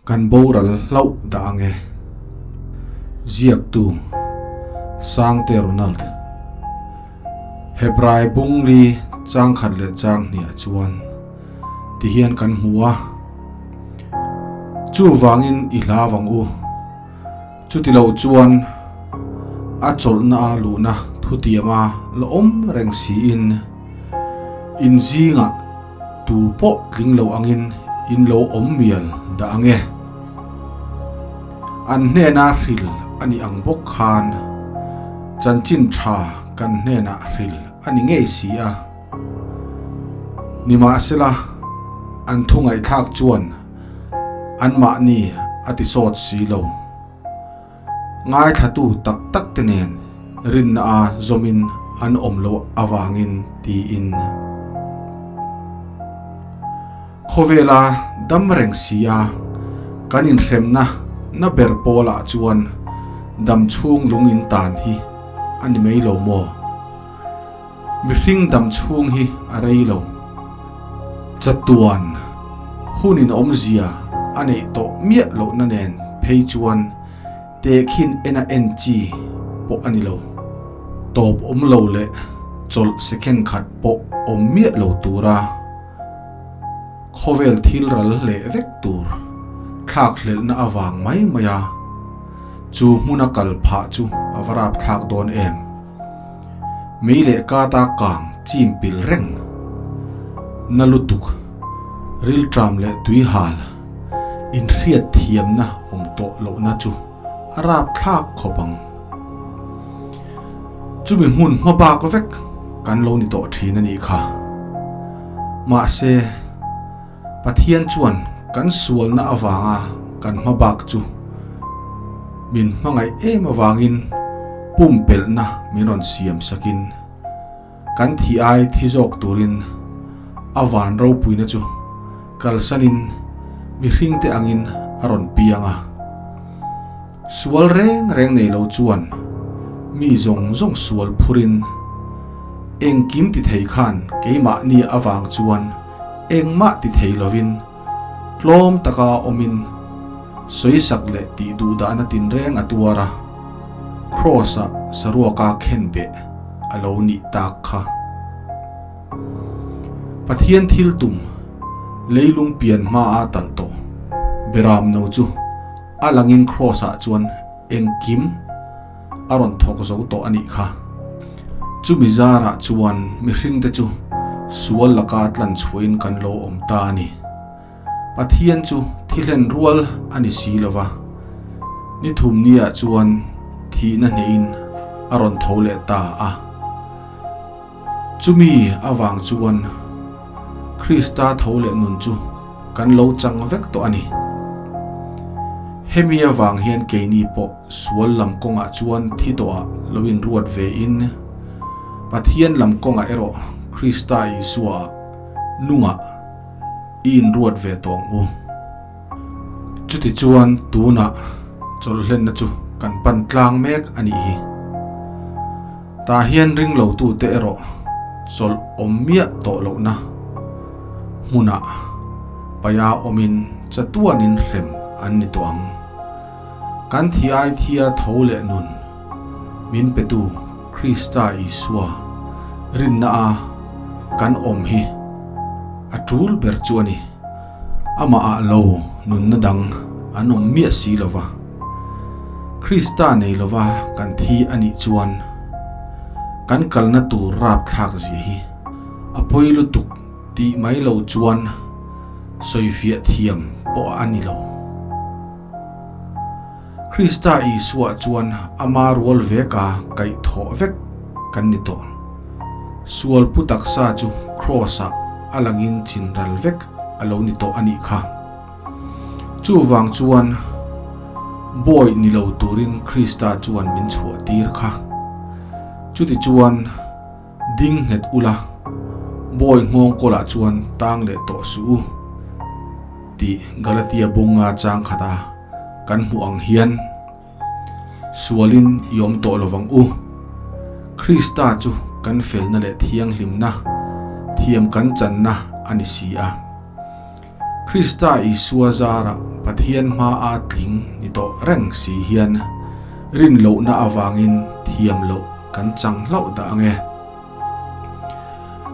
Kan boral hlauh dah ang e. Ziaktu, Sangte Ronald. Hebrai bung li chang khat leh chang hniah chuan tihian kan hmu a, Chuvangin i hla vang u. Chutilo chuan a chawlhna a luhna thutiama la awm reng siin in zingah Tu pawh tling lo angin in lo awm mial dah ang e. An hnena hril a nih ang bawk khan chanchin tha kan hnenah hril a ni ngei si a. Nimahsela, an thu ngaihthlak chuan anmahni a ti sawt si lo. Ngaithlatu tak tak te nen rinna a zawmin an awm loh avangin tiin. Khawvela dam reng si a, kan inhremna na ber pawlah chuan dam chhung lung in tan hi a ni mai lo maw? Mihring dam chhung hi a rei lo. Chatuan hunin awmzia a neih tawh miah lohna nen phei chuan tehkhin ena en chi pawh a ni lo. Tawp awm lo leh chawlh second khat pawh awm miah lo tura khawvel thil ral leh vek tur thlak hlelhna avang mai maia chu hmuna kal phah chu a va rapthlak dawn em. Mei leh kata kang chim pil reng. Na lutuk, rilṭam leh tuihal inhriat thiamna awm tawh lohna chu a rapthlak khawp ang. Chumi hmun hma bak vek kan lo ni tawh ṭhin a nih kha. Mahse, Pathian chuan kan sualna avanga kan hma bak chu min hmangaih em avangin pumpelhna min rawn siam sakin kan thi ai thi zawk turin a van ropuina chu kalsanin mihringte angin a rawn piang a. Sual reng reng nei lo chuan mi zawng zawng sual phurin engkim ti thei khan keimahni avang chuan engmah ti thei lovin tlawm taka awmin sawisak leh tih duhdahna tinreng a tuar a, Kraws-ah saruaka khenbeh a lo nih tak kha. Pathian thil tum leilung pian hmaa talh tawh Beram no chu a langin Kraws-ah chuan engkim a rawn thawk zo tawh a nih kha. Chumi zarah chuan mihringte chu sual laka tlan chhuahin kan lo awm ta a ni. Pathian chu thihlen rual a ni si lo va, ni thum niah chuan thihna hnehin a rawn tho leh ta a. Chumi avang chuan Krista tho leh nun chu kan lo chang vek tawh a ni. Hemi avang hian keini pawh sual lam kawngah chuan thi tawhah lo inruat ve in, Pathian lam kawngah erawh Krista Isua nungah i inruat ve tawh ang u. Chutichuan tunah chawlhhlenna chu kan pan tlang mek a nih hi. Tah hian ring lotute erawh chawlh awm miah tawh lohna hmunah paia awmin chatuanin hrem an ni tawh ang. Kan thi ai thia tho leh nun min petu Krista Isua rinna a kan awm hi a tul ber chu a ni. Amah ah lo nunna dang an awm miah si lo va. Krista nei lova kan thi a nih chuan kan kalna tur rapthlak zia hi a pawi lutuk tih mai lo chuan sawifiah thiam pawh a ni lo. Krista Isua chuan ama rual veka kaihthawh vek kan ni tawh. Sual pu taksa chu Kraws-ah a langin chinral vek a lo ni tawh a nih kha. Chuvang chuan bawi ni lo turin Krista chuan min chhuah tir kha. Chutichuan ding nghet ula, bawi nghawng kawlah chuan tang leh tawh suh u tih Galatia bunga chang khata Kan hmuh ang hian sualin i awm tawh lo vang u. Krista chu kan felna leh thianghlimna thiam kan channa a ni si a. Krista Isua zarah Pathian hmaa tling ni tawh reng si hian rin lohna avangin thiam loh kan chang hlauh dah ang e.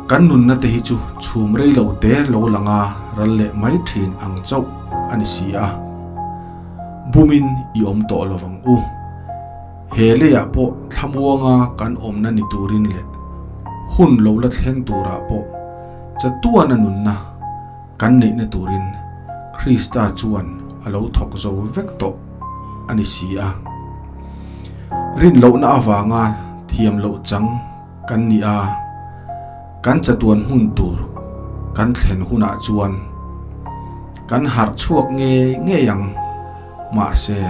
Kan nunna te hi chu chhum rei lo te lo langa ral leh mai thin ang chauh a ni si a. Bumin i awm tawh lo vang u. He leiah pawh thlamuanga kan awmna ni turin leh hun lo la thleng turah pawh chatuana nunna kan neihna turin Krista chuan a lo thawk zo vek tawh a ni si a. Rinlohna avanga thiam loh chang kan ni a, kan chatuan hmun tur kan thlen hunah chuan kan harh chhuak ngei ngei ang, mahse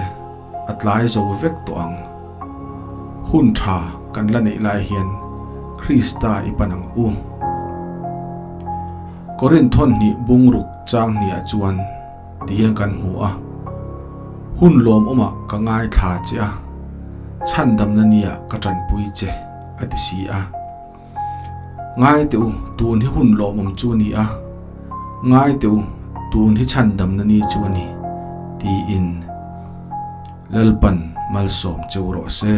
a tlai zo vek tawh ang. Hun tha kan la neih lai hian Krista i pan ang u. Korinthon hnih bungruk chang hniah chuan ti hian kan hmu a, Hun lawmawmah ka ngaithla che a, chhandamna nia ka tanpui che, a ti si a. Ngai teh u, tun hi hun lawmawm chu a ni a, ngai teh u, tun hi chhandamna ni chu a ni, tiin Lalpan malsawm cheu rawh se.